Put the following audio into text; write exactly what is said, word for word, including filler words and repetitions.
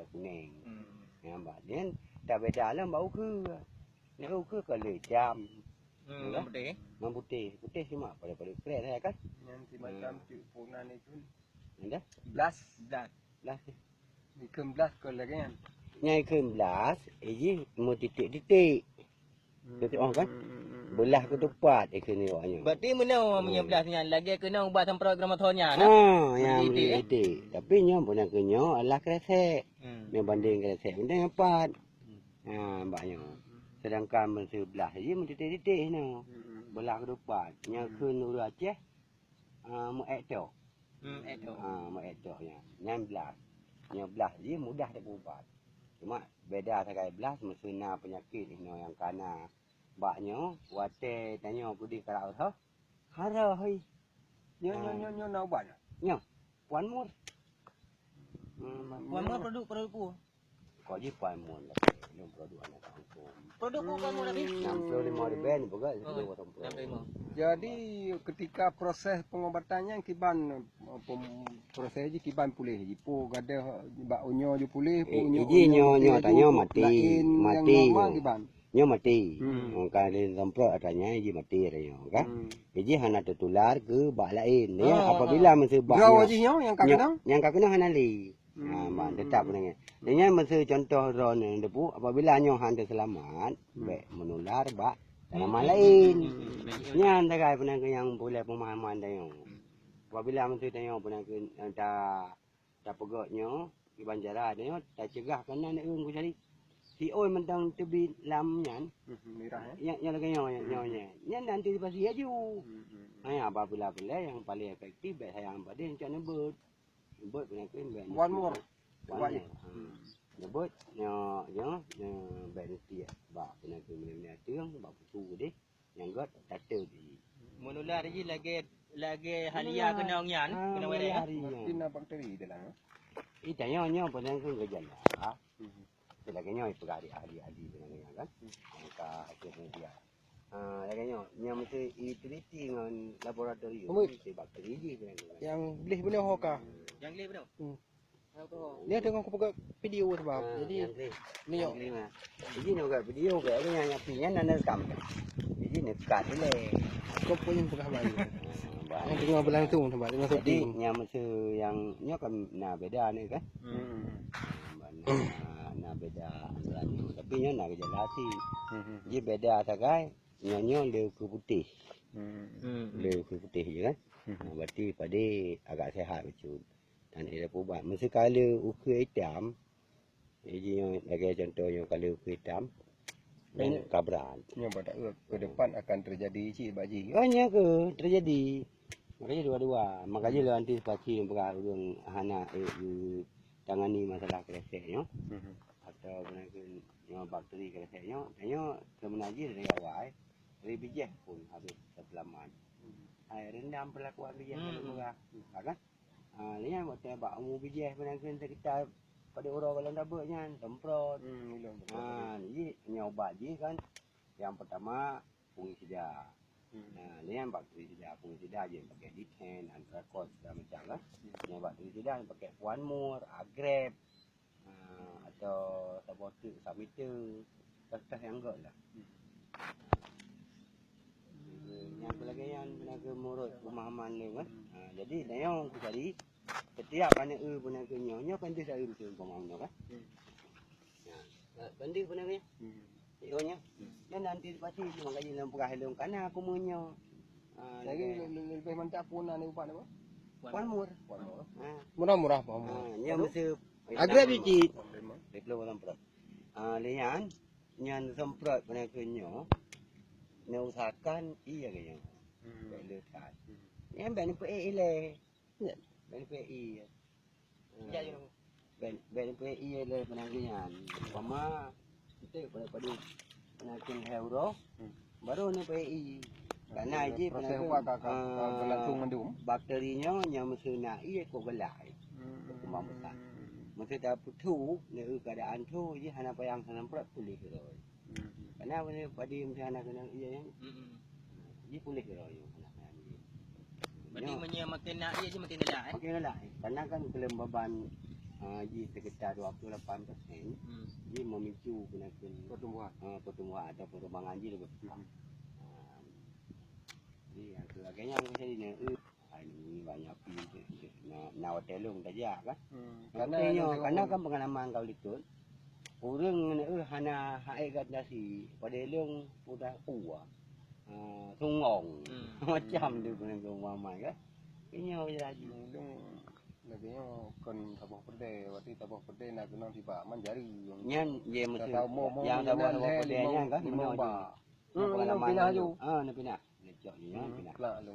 Kuneng. Hmm. Nyan bak nyan tabeda lom bak ukeue. Nyan ukeue ka lheueh jam. Hmm, nyan putéh. Nyan putéh. Putéh cuma pada-pada krek saja kan. Nyan si macam cuk puna ni tu. Ada? Blas. Blas. Blas. Ikheun blas kon lagèe nyan. Nyan ikheun blas, eh, jih meutitik-titik. Hmm. Beutôi kan? Hmm, hmm, hmm. Beulah ketupat ikheun awak nyoe. Berarti meunoe meunyoe blas nyan lagèe keunoe ubat semprot keudroe mata nyan, nah? Ha, nyan meutitik, eh? Meutitik. Tapi nyoe bukan keu nyoe adalah kresek. Hmm. Nyoe banding kresek, mantong nyoe pat. Hmm. Ha, bak nyoe. Sedangkan meuseu blas jih meutitik-titik nyoe. Hmm. Beulah ketupat. Nyoe kheun ureueng Aceh, ah, meu-ék tok. Hmm, ék tok. Ah, meu-ék tok nyan. Nyan blas. Nyoe blas jih mudah tapeuubat. Cuma beda sagai blas meuseu na peunyakét inoe nyang ka na bak nyoe, watèe tanyoe keudeh karap rhoh, harôh, hei. Nyoe, nyoe, nyoe, nyoe na ubat nyoe? Nyoe, Puan Mur. Hmm, Puan Mur produk, produk peue? Kok jih Puan Mur lah, belum produk anak kampung. Produk peue Puan Mur tadi? Enam puluh lima ribu peugah, oh, sepuluh kosong puluh. Enam puluh lima. Jadi, ketika proses pengobatan nyan kiban, eh, pem-, proses jih kiban puléh jih. Peue gadoh bak unyô jih puléh, peue unyô, iji unyô nyoe, nyoe tanyoe mati, mati. Nyoe mati. Hmm. Nyoe ka lheueh semprot ata nyan jih mati ata nyoe kan. Hmm. Jih hana teutular keu bak laén. Ya, apabila meuseu bak nyoe, jih nyoe nyang ka keunong? Nyang ka keunong hana lé. Hmm. Ha, ban tetap keunan. Dan nyan meuseu contoh droeneuh teupeu, apabila nyoe han teuseulamat, bèk meunular bak tanaman laén. Hmm. Nyan sagai peunan keuh nyang peureulèe peumahaman tanyoe. Hmm. Apabila meuseu tanyoe peunan keuh, eh, ta-, tapeugöt nyoe, kiban cara tanyoe, taceugah keunan ureueng keucari. Siôn mantong teubiet lam nyan. Hmm, mirah, eh? Nyang, nyang lagèe nyoe, nyoe, nyoe. Nyan antisipasi laju. Hmm, hmm, hmm. Ha, apabila peureulèe nyang paleng efektif, bèk sayang padum cok neubeuet. Beuet peunyakét bèk. One more. One more. Hmm. Nyebut nyoe, nyoe, nyoe bèk neutiek bak peunyakét meunyoe ateueng bak pusu deh. Nyang göt tateuk jih. Menular jih lagèe, lagèe halia keunong nyan, keunong virus. Mesti na bakteri dalam, eh? Ih, tanyoe nyoe peunyakét gejala. Hmm. Lagèe nyoe peugah ahli-ahli, ahli deungon nyan kan. Nyang ka akhé media. Ha, lagèe nyoe, nyang meusti iteliti ngon laboratorium, meusti bakteri jih deungon nyan. Nyang gleh bunoe ho ka. Nyang gleh bunoe? Hmm. Dia tengok aku peugah video sebab. Ha, jadi nyang gleh. Ni nyang gleh mah. Jadi nak peugah video ke, aku nyang nyapi nyan nak rekam. Jadi nak cut dulu. Kau pun yang peugah baik. Ha, baik. Yang tengok berlangsung sebab tengok syuting. Jadi nyang meusti nyang nyoe kan na beda ni kan. Hmm. Na, na beda antara nyoe. Tapi nyoe na gejala até. Hmm. Jadi beda sagai, nyoe, nyoe le ukeue putéh. Hmm. Le ukeue putéh je kan. Hmm. Ha, berarti padé agak sehat bacut. Dan dia peubat. Meusti ka le ukeue itam. Jadi nyoe lagèe contoh nyoe ka le ukeue itam. Dan kabran. Nyoe pada ke depan akan terjadi cit bak jih. Oh, nyoe ke terjadi. Makanya dua-dua. Makanya lé antisipasi peugah ureueng hana, eh, tangani masalah kresek nyoe. Mhm. Atau peunyakét nyoe bakteri kresek nyoe. Nyoe seubeuna jih dari awai, eh. Dari bijèh pun habéh teuseulamat. Mhm. Hai, rendam perlakuan bijèh. Mhm. Kalau peugah. Ha, kan? Ha, lé nyan watèe bak umu bijèh peunyakét sekitar pada uroe goh lom tabeuet nyan, semprot. Hmm, ilôn semprot. Ha, jadi nyoe ubat jih kan. Yang pertama, fungisida. Hmm. Nah, lé nyan bakteri sida, fungisida jih pakai diten, antrakon, segala macam lah. Hmm. Nyan bakteri sida pakai puan mur, agrep, ah, atau saboh teuk, samite, tes-tes nyang göt lah. Hmm. Nyang lagèe nyan, peunyakét murot pemahaman lé kan. Hmm. Ah, jadi, nyoe ku cari, setiap aneuk eu peunyakét nyoe, nyoe kan deuh dari beutôi pemahaman nyoe kan. Hmm. Nah, banding peunyakét nyoe. Hmm. Ironya, dan antisipasi tu makajih lôn peugah lôn kana aku meunyoe. Ah, jadi le-, le-, lebih mantap pun ada ubat apa? Puan mur. Puan mur. Ha. Murah-murah, puan mur. Ha, nyan mesti agrep biji. Dua puluh semprot. Ah, lé nyan, nyan semprot peunyakét nyoe, neusahakan ie lagèe nyoe. Hmm. Bèk le that. Hmm. Nyan bèk neupeuék ilèe. Ya. Bèk neupeuék ie. Ya, ya. Bèk, bèk neupeuék ie lé peunyakét nyan. Umpama, enteuk pada-pada peunyakét hai uroe, hmm, baru neupeuék ie. Karena jih proses peunyakét, ubat ka, ka, ka, ah, berlangsung mandum. Bakteri nyoe nyang meuseuna ie kok galak. Hmm. Berkembang pesat. Meuseuna peutu, neu keadaan tu, jih hana payah meuseuna puléh keudroe. Hmm. Karena padi meusti hana keunong ie nyan. Hmm. Jih puléh keudroe nyoe, hana keunong ie. Berarti nyoe meunyoe makin na ie jih makin galak, eh? Makin galak, eh. Karena kan keuleuembaban Ha, jih sekitar dua puluh lapan persen. Hmm. Jih memicu keunakan pertumbuhan. Ha, pertumbuhan atau perkembangan jih lebih. Hmm. Ha, jadi yang sebagainya macam ni, eh, ai ni banyak pi na na watèe lôn tajak kan. Hmm. Karena karena kan pengalaman kau likot. Ureueng ngon, eh, hana hai gata si pada lôn udah tua. Ha, sungong. Hmm. Macam tu pun kau mamai kan. Inyo je lagi. Lôn lagèe nyoe kon saboh peureudèe, berarti saboh peureudèe na keunong tiba manjari. Nyan ye mesti yang saboh-saboh peureudèe nyan kan limong ba. Hmm, pengalaman pinah laju. Ha, na pinah. Lecok ni ya, hmm, pinah. Lah, lôn